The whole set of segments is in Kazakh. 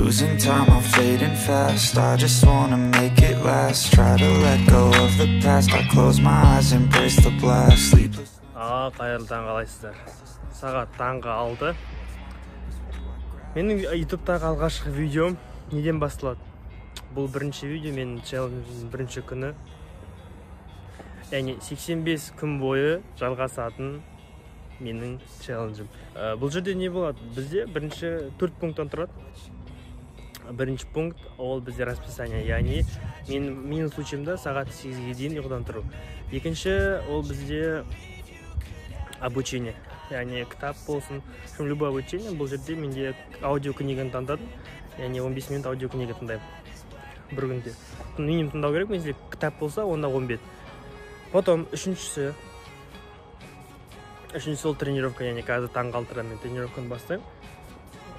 Losing time, I'm fading fast. I just wanna make it last. Try to let go of the past. I close my eyes, embrace the blast. Sleepless. Қайырлы таң, қалайсыздар? Сағат таңғы 6. Менің ютубтағы алғашқы видеом неден басталады? Бұл бірінші видео, менің челленджімнің бірінші күні. Яғни 85 күн бойы жалғасатын менің челленджім. Бұл жерде не болады? Бізде бірінші 4 пункттан тұрады. Бірінші пункт ол бізде расписание, яғни менің случайымда сағат 8-ге дейін ұйқыдан тұру. Екінші ол бізде обучение, яғни кітап болсын, в общем, любое обучение. Бұл жерде менде аудиокниганы таңдадым, яғни 15 минут аудиокнига тыңдаймын бір күнде. Минимум тыңдау керек, менде кітап болса онда 10 бет. Потом үшіншісі ол тренировка, яғни қазір таңғы 6-да мен тренировканы бастаймын.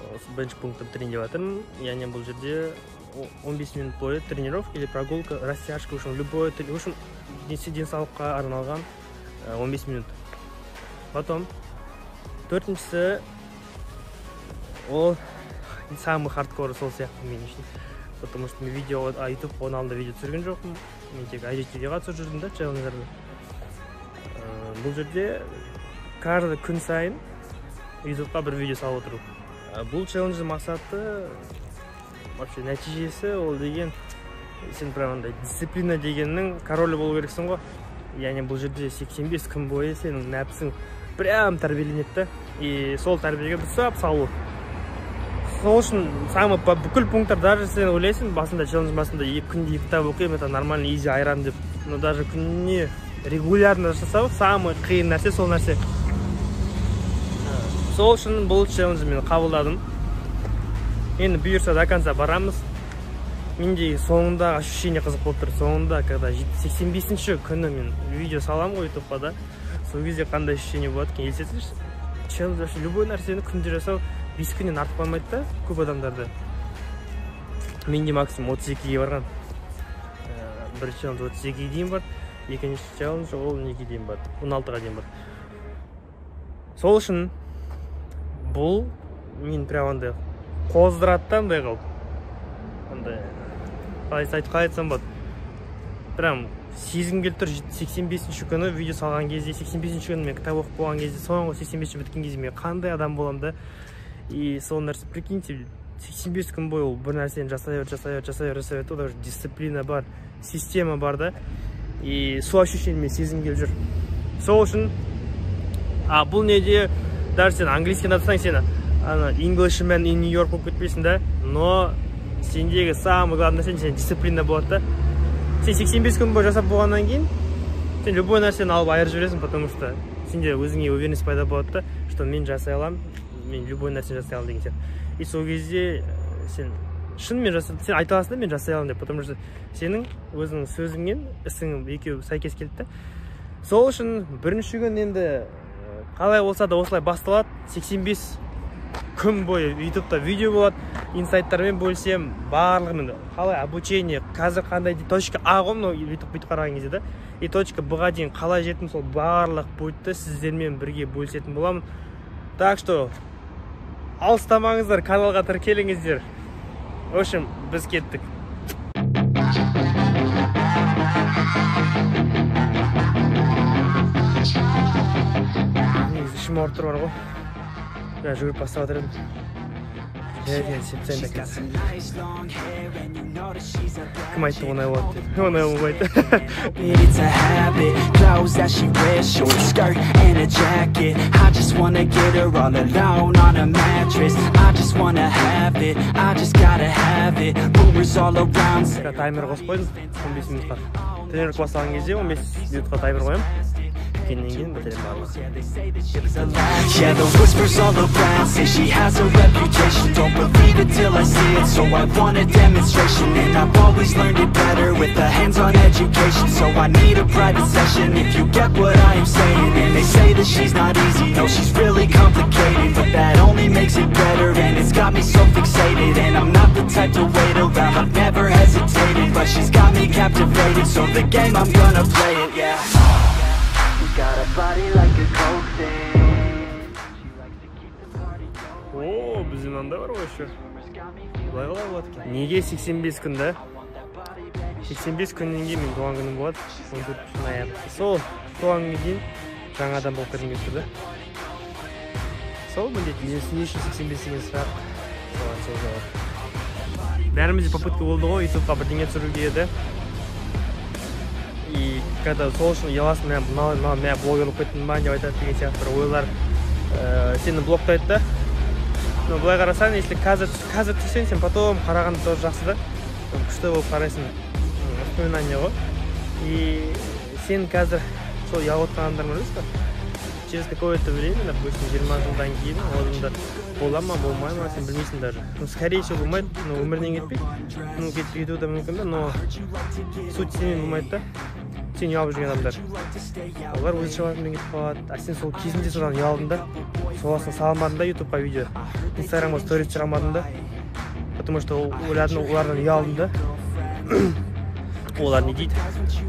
Осы бірінші пунктті бітірейін деп жатырмын. Яғни бұл жерде 15 минут бойы тренировка или прогулка, растяжка, в общем, любое, в общем, денсаулыққа арналған 15 минут. Потом төртіншісі ол самый хардкор сол сияқты мен үшін, потому что мен видео, YouTube оның алдында видео түсірген жоқпын, мен тек IGTV-ға түсіріп жүрдім да челлендждерді. Бұл жерде каждый күн сайын YouTube-қа бір видео салып отыру. Бұл челлендждің мақсаты, вообще нәтижесі ол деген сен прям андай дисциплина дегеннің королі болу керексің ғой. Яғни бұл жерде 85 күн бойы сенің нәпсің прям тәрбиеленеді да, и сол тәрбиеге дұрыстап салу. Сол үшін самый бүкіл пункттар, даже сен ойлайсың басында, челлендж басында екі күнде екі кітап оқимын, это нормально, изи айырам деп, но даже күніне регулярно жасау самый қиын нәрсе сол нәрсе. Сол үшін бұл челленджді мен қабылдадым. Енді бұйырса до конца барамыз. Менде соңында ощущение қызық болып тұр. Соңында, когда 85-ші күні мен видео саламын ғой ютубқа да, сол кезде қандай ощущение болады екен елестетіңізші. Челлендж вообще любой нәрсені күнде жасау 5 күннен артық бармайды да көп адамдарда. Менде максимум 32-ге барған. Бірінші челлендж 32-ге дейін бар, екінші челлендж ол неге дейін бар, 16-ға дейін бар. Сол үшін бұл мен прям андай қоздырады да, андай қылып, андай қалай айтсам болады, прям сезгім келіп тұр. 85-ші күні видео салған кезде, 85-ші күні мен кітап оқып болған кезде, соңғы 85-ші біткен кезде мен қандай адам боламын да. И сол нәрсе, прикиньте, 85 күн бойы ол бір нәрсені жасай бер, жасай бер, жасай бер, жасай бер, ода уже дисциплина бар, система бар да. И сол ощущение мен сезгім келіп жүр. Сол үшін, бұл неде, даже сен английский тапсаң, сен ана Englishman in New York болып кетпейсің да, но сендегі самый главный нәрсе, сен дисциплина болады да. Сен 85 күн бойы жасап болғаннан кейін сен любой нәрсені алып айырып жібересің, потому что сенде өзіңе уверенность пайда болады да, что мен жасай аламын, мен любой нәрсені жасай аламын деген сияқты. И сол кезде сен шынымен сен айта аласың да, мен жасай аламын деп, потому что сенің өзіңнің сөзіңмен ісің екеуі сәйкес келді да. Сол үшін бірінші күн енді қалай болса да осылай басталады. 85 күн бойы ютубта видео болады, инсайттармен бөлісемін, барлығымен, қалай обучение, қазір қандай точка А ғой мынау ютуб бүйтіп қараған кезде да, и точка Б-ға дейін қалай жеттім, сол барлық пультті сіздермен бірге бөлісетін боламын. Так что алыстамаңыздар, каналға тіркеліңіздер. В общем, біз кеттік. Негізі ішім ауырып тұр бар ғой. Я жүгіріп бастап жатыр едім. Кім айтты оңай болады деп? Оңай болмайды. It's a habit, clothes that she wears, short skirt and a jacket. I just wanna get her all alone on a mattress. I just wanna have it, I just gotta have it. Rumors all around. Таймер қосып қойдым 15 минутқа. Тренировка басталған кезде 15 минутқа таймер қоямын. Біткеннен кейін бітіремін барлығын. Yeah, the whispers all around say she has a reputation. Don't believe it till I see it, so I want a demonstration. And I've always learned it better with a hands-on education. So I need a private session if you get what I am saying. And they say that she's not easy, no, she's really complicated. But that only makes it better, and it's got me so fixated. And I'm not the type to wait around, I've never hesitated. But she's got me captivated, so the game, I'm gonna play it, yeah. She's got a body like a coke thing. О, біздің Мынандай бар ғой еще. Былай қалай болады екен? Неге 85 күн да? 85 күннен кейін менің туған күнім болады, 14 ноябрь. Сол туған күнге дейін жаңа адам болып кеткім келіп тұр да. Сол міндет, не үшін 85 деген сұрақ, соған сол жауап. Бәрімізде попытка болды ғой ютубқа бірдеңе түсіруге еді. И когда сол үшін ұяласың, мә мынау мә блогер болып кеттім ба деп айтады деген сияқты бір ойлар сені блоктайды да. Но былай қарасаң, если қазір түсірсең, сен потом қарағанда тоже жақсы да. Күшті болып қарайсың, воспоминание ғой. И сен қазір сол ұялып отырған адамдар бар емес пе? Через какое-то время, допустим, 20 жылдан кейін ол адамдар бола ма, болмай ма, сен білмейсің даже. Ну, скорее всего, болмайды, но өмірінен кетпейді. Ну, кетуі де мүмкін да, но суть сенімен болмайды да. Сен ұялып жүрген адамдар. Олар өз шабытымен кетіп қалады. А сен сол кезінде содан ұялдың да, соласын салмадың да ютубқа видео, инстаграмға сторис түсіре алмадың да. Потому что ойладың, олардан ұялдың да. Олар не дейді?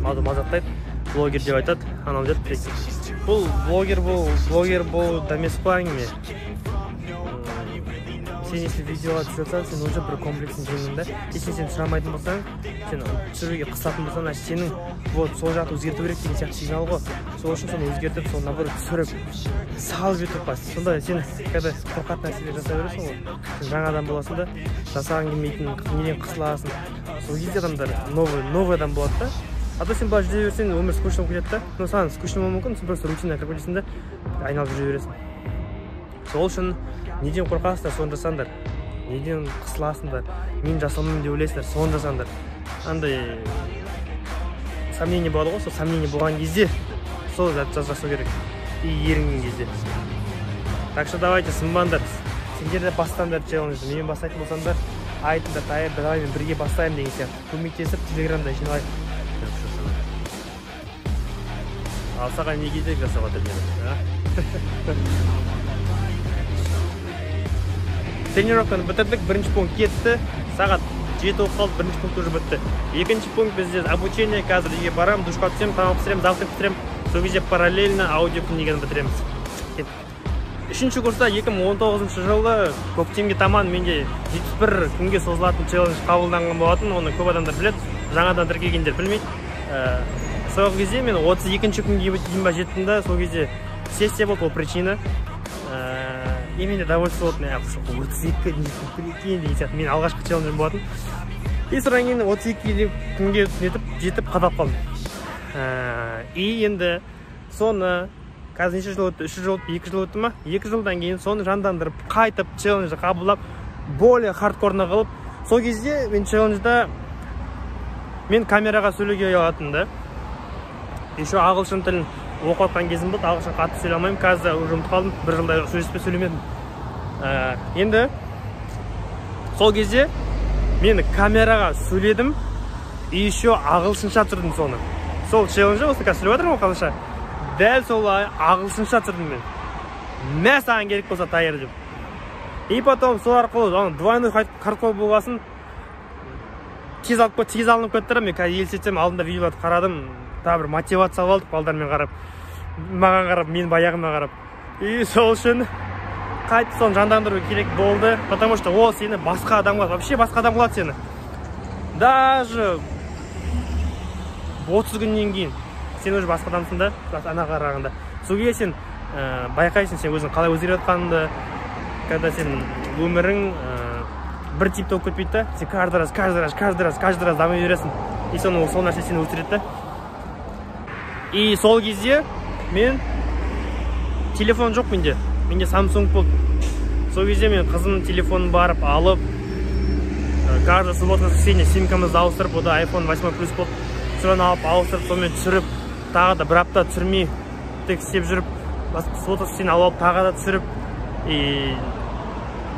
Мазақтайды, блогер деп айтады, анау деп. Бұл блогер бол, блогер бол да емес қой әңгіме. Сен если видеоға түсіріп жатсаң, сен уже бір комплексін жеңдің да. Если сен түсіре алмайтын болсаң, сен түсіруге қысылатын болсаң, значит сенің вот сол жақты өзгерту керек деген сияқты сигнал ғой. Сол үшін соны өзгертіп, соны наоборот түсіріп, салып ютубқа. Сонда сен когда қорқатын нәрселер жасай бересің ғой, сен жаңа адам боласың да, жасағың келмейтін, неден қысыласың. Сол кезде адамдар новый адам болады да. А то сен былай жүре берсең, өмір скучно болып кетеді да. Но саған скучно болуы мүмкін, сен просто рутинға кіріп кетесің да, айналып жүре бересің. Сол үшін неден қорқасыңдар, соны жасаңдар. Неден қысыласыңдар, мен жасалмаймын деп ойлайсыңдар, соны жасаңдар. Андай сомнение болады ғой, сол сомнение болған кезде сол затты жасау керек. И ерінген кезде. Так что давайте сынбаңдар. Сендер де бастаңдар челленджді. Мен бастайтын болсаңдар, айтыңдар, давай мен бірге бастаймын деген сияқты. Көмектесіп телеграмда жиналайық. Ал саған не керек жасауға тренировка, а? Тренировканы бітірдік, бірінші пункт кетті. Сағат 7 болып қалды, бірінші пункт уже бітті. Екінші пункт бізде обучение. Қазір үйге барамын, душқа түсемін, тамақ пісіремін, завтрак пісіремін. Сол кезде параллельно аудиокниганы бітіреміз. Кеттік. Үшінші курста 2019 жылы көктемге таман менде 71 күнге созылатын челлендж қабылданған болатын. Оны көп адамдар біледі, жаңадан тіркелгендер білмейді. Сол кезде мен 32-ші күнге дейін ба жеттім да, сол кезде сессия болды, ол причина. И менде довольство болды, мен 32 прикинь деген сияқты, мен алғашқы челленджім болатын. И содан кейін 32 күнге жетіп қадалып қалдым. И енді соны қазір неше жыл өтті, 3 жыл өтті, 2 жыл өтті ма? 2 жылдан кейін соны жандандырып, қайтып челленджді қабылдап, более хардкорно қылып, сол кезде мен челленджда мен камераға сөйлеуге ұялатынмын да. Еще ағылшын тілін оқып жатқан кезім болды, ағылшын қатты сөйлей алмаймын, қазір уже ұмытып қалдым, бір жылдай сөйлеспей сөйлемедім. Енді сол кезде мен камераға сөйледім, и еще ағылшынша түсірдім соны. Сол челленджі, осы қазір сөйлеп жатырмын ғой қазақша, дәл солай ағылшынша түсірдім мен. Мә саған керек болса тайыр деп. И потом сол арқылы двойной хардкор болғасын тез алынып кетті. Мен қазір елестетсем, алдында видеоларды қарадым, тағы бір мотивация алып алдық балдармен қарап, маған қарап, мен баяғыма қарап. И сол үшін қайтып соны жандандыру керек болды, потому что ол сені басқа адам қылады, вообще басқа адам қылады сені. Даже 30 күннен кейін сен уже басқа адамсың да, ана қарағанда. Сол кезде сен байқайсың, сен өзің қалай өзгеріп жатқаныңды, когда сен өмірің бір типті болып кетпейді да, сен каждый раз, каждый раз, каждый раз, каждый раз дами бересің. И сол нәрсе сені өсіреді да. И сол кезде мен телефон жоқ менде, менде Samsung болды. Сол кезде мен қызымның телефонын барып алып, каждый суббота воскресенье симкамызды ауыстырып, ода iPhone 8 Plus болды. Соны алып ауыстырып, сонымен түсіріп, тағы да бір апта түсірмей тек істеп жүріп, суббота воскресенье алып тағы да түсіріп, и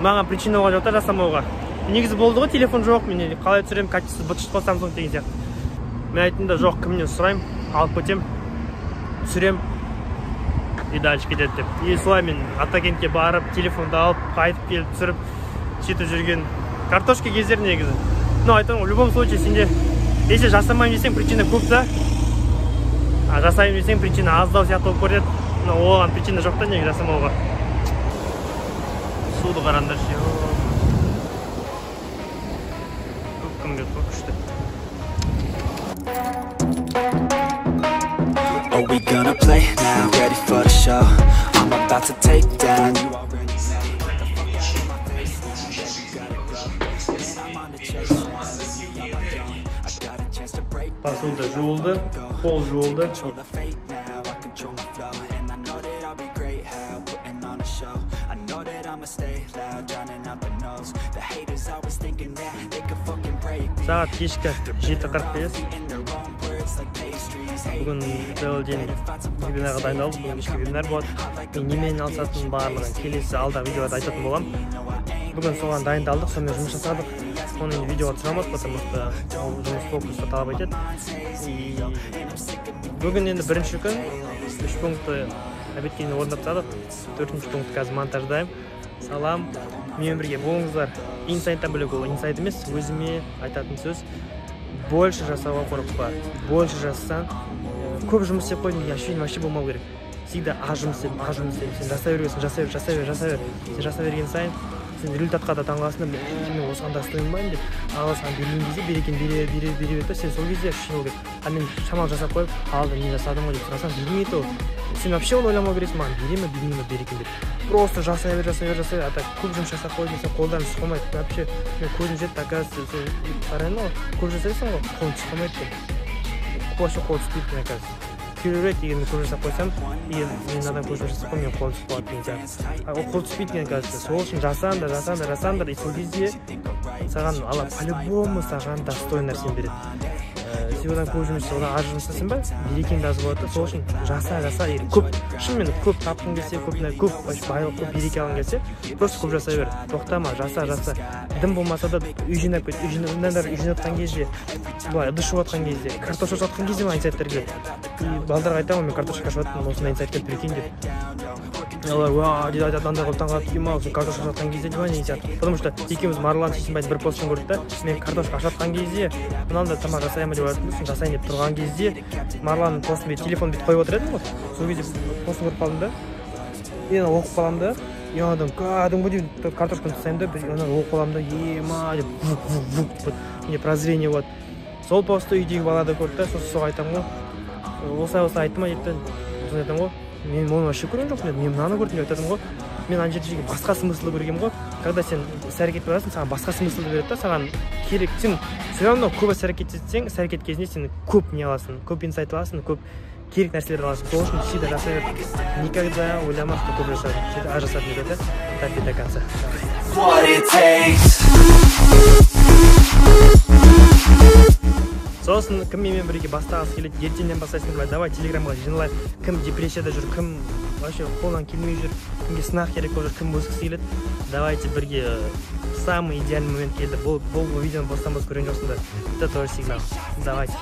маған причина болған жоқ та жасамауға. Негізі болды ғой, телефон жоқ, мен қалай түсіремін, качество быт-шыт қой Samsung деген сияқты. Мен айттым да, жоқ, кімнен сұраймын, алып кетемін, түсірем, и дальше кетеді деп. И солай мен Атакентке барып, телефонды алып, қайтып келіп түсіріп, сөйтіп жүрген картошка кездер негізі. Но айтамын, в любом случае сенде, если жасамаймын десең, причина көп та, а жасаймын десең, причина аздау сияқты болып көрінеді. Но оған причина жоқ та негізі жасамауға. Суды қараңдаршы. ұйқым келді ғой, күшті. Are we gonna play now? Ready for the show? I'm about to take down. You already know. Get the fuck out of my face now. Yeah, you gotta go. Man, I'm on the chase now. Leave me on my own. I got a chance to break. Посуда жуылды, пол жуылды. Control the fate now. I control my flow, and I know that I'll be great. How putting on a show. I know that I'ma stay loud, drowning out the noise. The haters always thinking that they could fucking break me. Сағат кешкі 7:45. In their own words like pastries. Hate Бүгін целый день вебинарға дайындалдық. Бүгін кешкі вебинар болады. Мен немен айналысатынын барлығын келесі алдағы видеоларда айтатын боламын. Бүгін соған дайындалдық, сонымен жұмыс жасадық. Оны енді видеоға түсіре алмадық, потому что ол жұмыс фокусты талап етеді. И бүгін енді бірінші күн, 3 пунктті обедке дейін орындап тастадық. 4-ші пункт қазір монтаждаймын. Салам, менімен бірге болыңыздар. Инсайттан бөлек, ол инсайт емес, өзіме айтатын сөз. Больше жасауға қорықпа. Больше жасасаң, көп жұмыс істеп қойдым деген ощущение вообще болмау керек. Всегда аз жұмыс істедім, аз жұмыс істедім. Сен жасай бергенсің, жасай бер, жасай бер, жасай бер. Сен жасай берген сайын сен результатқа да таңғаласың да, мен осыған достойын ба деп. Алла саған берген кезде берекені бере, бере, бере береді да, сен сол кезде ощущение болу керек. А мен шамалы жасап қойып, алды, мен жасадым ғой деп сұрасаң, бермейді ол. Сен вообще оны ойламау керексің, маған бере ме, бермей ме берекен деп. Просто жасай бер, жасай бер, жасай бер. А так көп жұмыс жасап қойдым десең, қолдарың түсіп қалмайды. Вообще, мен көзім жетті, оказывается, сен қараймын ғой, көп жасайсың ғой, қолың түсіп қалмайды екен. Вообще қол түспейді екен, оказывается. Кейбіреулер айтады, егер мен көп жасап қойсам, егер мен мынадан көп жұмыс жасап қойсам, менің қолым түсіп қалады деген сияқты. А ол қол түспейді екен, оказывается. Сол үшін жасаңдар, жасаңдар, жасаңдар. И сол кезде саған Алла по-любому саған достойный нәрсені береді. Сен одан көп жұмыс жасаса, одан аз жұмыс жасасаң ба, берекең де аз болады да. Сол үшін жаса, жаса. Егер көп, шынымен көп тапқың келсе, көп, көп вообще байлық, көп береке алғың келсе, просто көп жасай бер. Тоқтама, жаса, жаса. Дым болмаса да үй жинап кет. Үй жинап, мынандай үй жинап жатқан кезде, былай ыдыс жуып жатқан кезде, картошка жуып жатқан кезде маған инсайттар келеді. И балдарға айтамын, мен картошка жуып жатырмын, осындай инсайт келді, прикинь деп. Олар, уа, дейді, айтады, андай қылып таңғалады, ема, сен картошка жуып жатқан кезде деп деген сияқты. Потому что екеуміз Марлан Сейсенбайдың бір постын көрдік та, мен картошка ашып жатқан кезде, мынандай тамақ жасаймын деп ойладым, сосын жасайын деп тұрған кезде, Марланның постын бүйтіп, телефон бүйтіп қойып отыр едім ғой. Сол кезде постын көріп қалдым да, и ана оқып қаламын да, и анадан кәдімгідей картошканы тастаймын да, бір ананы оқып қаламын да, ема деп, вук, вук, вук, вот, менде прозрение болады. Сол постты үйдегі бала да көрді да, сосын соға айтамын ғой, осылай осылай айтты ма дейді да, сосын айтамын ғой, мен оны вообще көрген жоқпын дедім, мен мынаны көрдім деп айтатынмын ғой. Мен ана жерде басқа смыслды көргенмін ғой. Когда сен іс әрекет барасың, саған басқа смыслды береді да, саған керек. Сен все равно көп іс әрекет етсең, іс әрекет кезінде сен көп не аласың, көп инсайт аласың, көп керек нәрселерді аласың. Сол үшін всегда жасай бер. Никогда ойлама, что көп жасадым, всегда аз жасадым деп айтады. Так и до конца. What it takes. Сосын кім менімен бірге бастағысы келеді, ертеңнен бастайсың ба, давай телеграмға жиналайық. Кім депрессияда жүр, кім вообще қолынан келмей жүр, кімге сынақ керек болып жүр, кім өскісі келеді, давайте бірге. Самый идеальный момент келді. Бұл видеоны бостан бос көрген жоқсыңдар. Это тоже сигнал. Давайте.